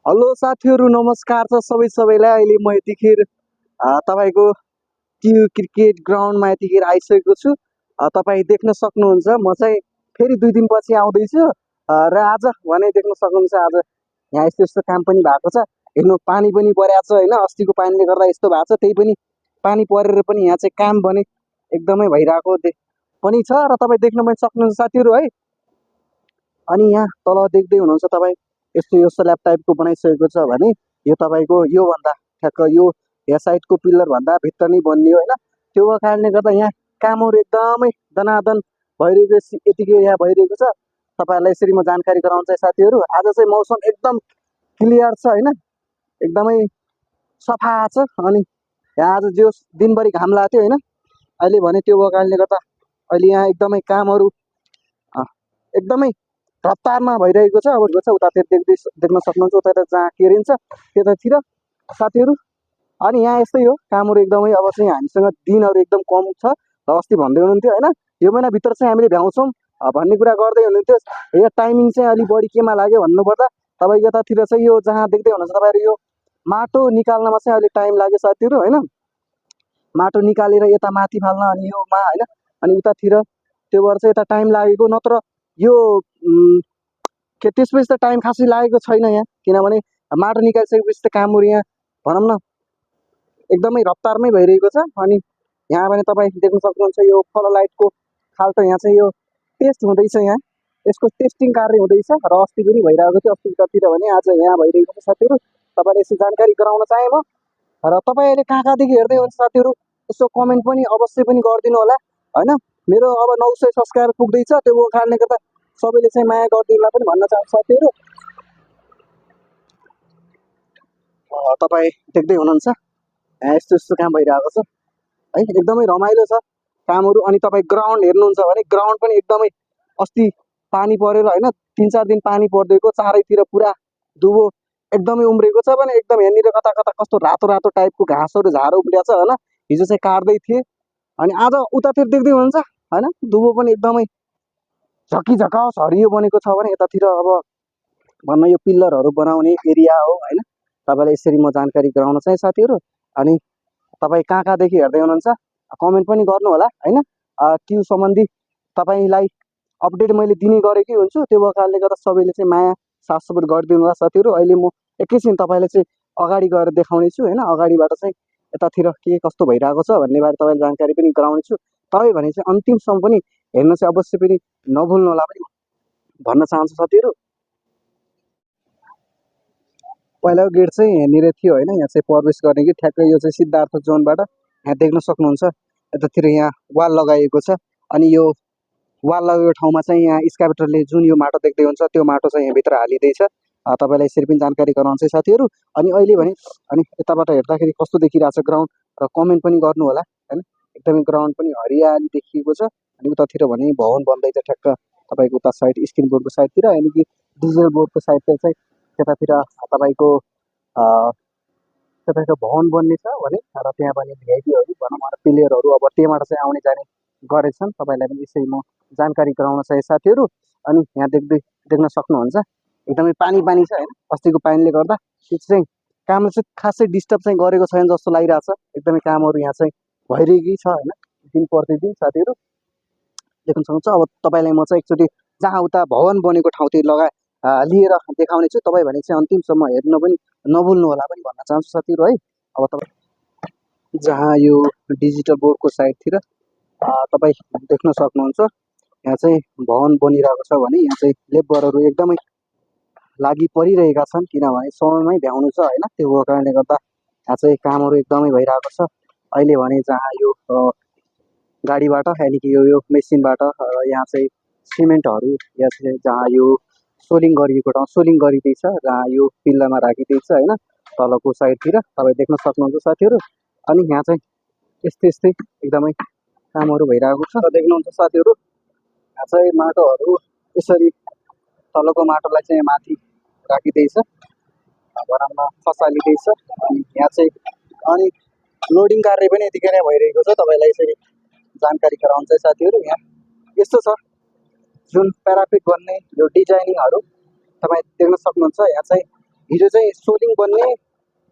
Hello साथीहरू नमस्कार छ सबैलाई। अहिले म यतिखेर तपाईँको टियु क्रिकेट ग्राउन्डमा यतिखेर आइसकेको छु। तपाईँ देख्न सक्नुहुन्छ म चाहिँ फेरि 2 दिनपछि आउँदैछु र आज भने देख्न सक्नुहुन्छ आज यहाँ यस्तो यस्तो काम पनि भएको छ। हेर्नु पानी पनि परेको छ होइन, अस्तिको पानीले गर्दा यस्तो भएको छ। त्यही पनि पानी परेर पनि यहाँ चाहिँ काम भने एकदमै भइरहेको पनि छ र तपाईँ देख्न पनि सक्नुहुन्छ साथीहरू है। अनि यहाँ तल देख्दै हुनुहुन्छ तपाईँ यस्तो यो स्ल्याब टाइपको बनाइसकेको छ भने यो तपाईँको योभन्दा ठ्याक्क यो यहाँ साइडको पिल्लरभन्दा भित्र नै बन्ने होइन। त्यो कारणले गर्दा यहाँ कामहरू एकदमै दनादन भइरहेको यतिकै यहाँ भइरहेको छ। तपाईँहरूलाई यसरी म जानकारी गराउन चाहिँ साथीहरू आज चाहिँ मौसम एकदम क्लियर छ होइन, एकदमै सफा छ। अनि यहाँ आज जो दिनभरि घाम लागेको थियो होइन, अहिले भने त्यो कारणले गर्दा अहिले यहाँ एकदमै कामहरू एकदमै रफ्तारमा भइरहेको छ। अब उतातिर देख्न सक्नुहुन्छ, उतातिर जहाँ के अरे त्यतातिर साथीहरू। अनि यहाँ यस्तै हो कामहरू एकदमै। अब चाहिँ हामीसँग दिनहरू एकदम कम छ र अस्ति भन्दै हुनुहुन्थ्यो होइन यो महिनाभित्र चाहिँ हामीले भ्याउँछौँ भन्ने कुरा गर्दै हुनुहुन्थ्यो। यो टाइमिङ चाहिँ अलिक बढी केमा लाग्यो भन्नुपर्दा तपाईँ यतातिर चाहिँ यो जहाँ देख्दै हुनुहुन्छ तपाईँहरू यो माटो निकाल्नमा चाहिँ अलिक टाइम लाग्यो साथीहरू होइन। माटो निकालेर यता माथि फाल्न अनि योमा होइन, अनि उतातिर त्यो भएर चाहिँ यता टाइम लागेको। नत्र यो के त्यसपछि त टाइम खासै लागेको छैन यहाँ, किनभने माटो निकालिसकेपछि त कामहरू यहाँ भनौँ न एकदमै रफ्तारमै भइरहेको छ। अनि यहाँ भने तपाईँ देख्न सक्नुहुन्छ यो फ्लड लाइटको खाल्टो यहाँ चाहिँ यो टेस्ट हुँदैछ, यहाँ यसको टेस्टिङ कार्य हुँदैछ र अस्ति पनि भइरहेको थियो। अस्ति उतातिर भने आज यहाँ भइरहेको छ साथीहरू। तपाईँलाई यसो जानकारी गराउन चाहेँ म। र तपाईँ अहिले कहाँ कहाँदेखि हेर्दै हुनुहुन्छ साथीहरू यसो कमेन्ट पनि अवश्य पनि गरिदिनु होला होइन। मेरो अब 900 सब्सक्राइबर पुग्दैछ, त्यो कारणले गर्दा सबैले चाहिँ माया गरिदिनुलाई पनि भन्न चाहन्छु साथीहरू। तपाईँ देख्दै हुनुहुन्छ यस्तो यस्तो काम भइरहेको छ है, एकदमै रमाइलो छ कामहरू। अनि तपाईँ ग्राउन्ड हेर्नुहुन्छ भने ग्राउन्ड पनि एकदमै अस्ति पानी परेर होइन 3-4 दिन पानी पर्दिएको, चारैतिर पुरा दुबो एकदमै उम्रेको छ भने एकदम यहाँनिर कता कता कस्तो रातो रातो टाइपको घाँसहरू झारो उम्रिएको छ होइन। हिजो चाहिँ काट्दै थिएँ अनि आज उतातिर देख्दै हुनुहुन्छ होइन दुबो पनि एकदमै झकिझकाओस् हरियो बनेको छ भने यतातिर अब भन्न यो पिल्लरहरू बनाउने एरिया हो होइन। तपाईँलाई यसरी म जानकारी गराउन चाहेँ साथीहरू। अनि तपाईँ कहाँ कहाँदेखि हेर्दै हुनुहुन्छ कमेन्ट पनि गर्नु होला होइन। ट्यु सम्बन्धी तपाईँलाई अपडेट मैले दिने गरेकै हुन्छु, त्यो कारणले गर्दा सबैले चाहिँ माया साथ सपोर्ट गरिदिनु होला साथीहरू। अहिले म एकैछिन तपाईँलाई चाहिँ अगाडि गएर देखाउने छु होइन, अगाडिबाट चाहिँ यतातिर के कस्तो भइरहेको छ भन्ने बारे तपाईँलाई जानकारी पनि गराउने छु। तपाईँ भने चाहिँ अन्तिमसम्म पनि हेर्न चाहिँ अवश्य पनि नभुल्नु होला पनि भन्न चाहन्छु साथीहरू। पहिलाको गेट चाहिँ यहाँनिर थियो होइन, यहाँ चाहिँ प्रवेश गर्ने कि ठ्याक्कै यो चाहिँ सिद्धार्थ जोनबाट यहाँ देख्न सक्नुहुन्छ। यतातिर यहाँ वाल लगाइएको छ अनि यो वाल लगाएको ठाउँमा चाहिँ यहाँ स्काभेटरले जुन यो माटो देख्दै हुन्छ त्यो माटो चाहिँ यहाँभित्र हालिँदैछ। तपाईँलाई यसरी पनि जानकारी गराउँछ साथीहरू। अनि अहिले भने अनि यताबाट हेर्दाखेरि कस्तो देखिरहेको छ ग्राउन्ड र कमेन्ट पनि गर्नु होला होइन। एकदमै ग्राउन्ड पनि हरियाली देखिएको छ। अनि उतातिर भने भवन बन्दैछ ठ्याक्क तपाईँको उता साइड स्क्रिन बोर्डको साइडतिर, यानि कि डिजिटल बोर्डको साइडतिर चाहिँ त्यतातिर तपाईँको त्यतातिर भवन बन्ने छ भने र त्यहाँ पनि भिआइपीहरू भनौँ न प्लेयरहरू अब त्यहाँबाट चाहिँ आउने जाने गरेछन्। तपाईँलाई पनि यसरी म जानकारी गराउन चाहे साथीहरू। अनि यहाँ देख्न सक्नुहुन्छ एकदमै पानी पानी छ होइन, अस्तिको पानीले गर्दा त्यो चाहिँ कामले चाहिँ खासै डिस्टर्ब चाहिँ गरेको छैन जस्तो लागिरहेको छ। एकदमै कामहरू यहाँ चाहिँ भइरहेकै छ होइन, दिन प्रतिदिन साथीहरू देख्न सक्नुहुन्छ। अब तपाईँलाई म चाहिँ एकचोटि जहाँ उता भवन बनेको ठाउँतिर लिएर देखाउने छु। तपाईँ भने चाहिँ अन्तिमसम्म हेर्न पनि नभुल्नु होला पनि भन्न चाहन्छु साथीहरू है। अब तपाईँ जहाँ यो डिजिटल बोर्डको साइडतिर तपाईँ देख्न सक्नुहुन्छ यहाँ चाहिँ भवन बनिरहेको छ भने यहाँ चाहिँ लेबरहरू एकदमै लागि परिरहेका छन्, किनभने समयमै भ्याउनु छ होइन। त्यो कारणले गर्दा यहाँ चाहिँ कामहरू एकदमै भइरहेको छ अहिले भने। जहाँ यो गाडीबाट यानि कि यो मेसिनबाट यहाँ चाहिँ सिमेन्टहरू यहाँ चाहिँ जहाँ यो सोलिङ गरिएको ठाउँ सोलिङ गरिँदैछ, जहाँ यो पिल्लरमा राखिँदैछ होइन तलको साइडतिर तपाईँ देख्न सक्नुहुन्छ साथीहरू। अनि यहाँ चाहिँ यस्तै यस्तै एकदमै कामहरू भइरहेको छ देख्नुहुन्छ साथीहरू। यहाँ चाहिँ माटोहरू यसरी तलको माटोलाई चाहिँ माथि राखिँदैछ भनौँ न खसालिँदैछ। अनि यहाँ चाहिँ अनि लोडिङ कार्य पनि यतिकै नै भइरहेको छ। तपाईँलाई यसरी जानकारी गराउँछ साथीहरू। यहाँ यस्तो छ जुन प्याराफिट बन्ने यो डिजाइनिङहरू तपाईँ देख्न सक्नुहुन्छ। यहाँ चाहिँ हिजो चाहिँ सोलिङ बन्ने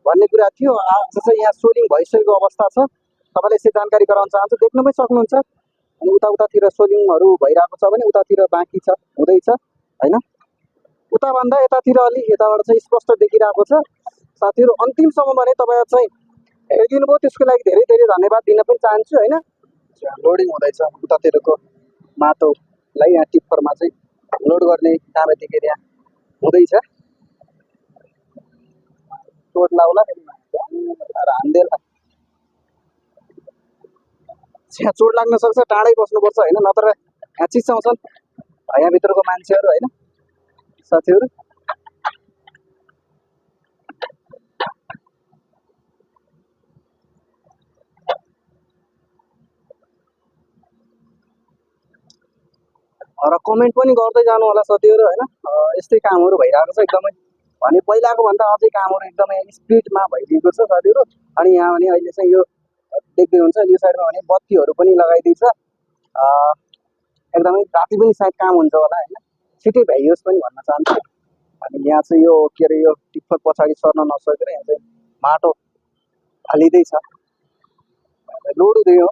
भन्ने कुरा थियो। आज चाहिँ यहाँ सोलिङ भइसकेको अवस्था छ। तपाईँले यसरी जानकारी गराउन चाहन्छु, देख्न पनि सक्नुहुन्छ। अनि उतातिर सोलिङहरू भइरहेको छ भने उतातिर बाँकी छ, हुँदैछ होइन। उताभन्दा यतातिर अलि यताबाट चाहिँ स्पष्ट देखिरहेको छ। साथीहरू अन्तिमसम्म भने तपाईँहरू चाहिँ हेरिदिनु भयो, त्यसको लागि धेरै धेरै धन्यवाद दिन पनि चाहन्छु होइन। लोडिङ हुँदैछ उतातिरको माटोलाई यहाँ टिप्परमा चाहिँ लोड गर्ने काम यतिखेर यहाँ हुँदैछ। चोट लाउला हान्देला, यहाँ चोट लाग्न सक्छ, टाढै बस्नुपर्छ होइन, नत्र यहाँ चिसाउँछन् यहाँभित्रको मान्छेहरू होइन। साथीहरू र कमेन्ट पनि गर्दै जानु होला साथीहरू होइन। यस्तै कामहरू भइरहेको छ एकदमै, भने पहिलाको भन्दा अझै कामहरू एकदमै स्पिडमा भइदिएको छ साथीहरू। अनि यहाँ भने अहिले चाहिँ यो देख्दै हुन्छ यो साइडमा भने बत्तीहरू पनि लगाइदिन्छ। एकदमै राति पनि सायद काम हुन्छ होला होइन, छिटै भ्याइयोस् पनि भन्न चाहन्छु। अनि यहाँ चाहिँ यो के अरे यो टिप्पर पछाडि सर्न नसकेर यहाँ चाहिँ माटो हालिँदैछ, लोड हुँदै हो।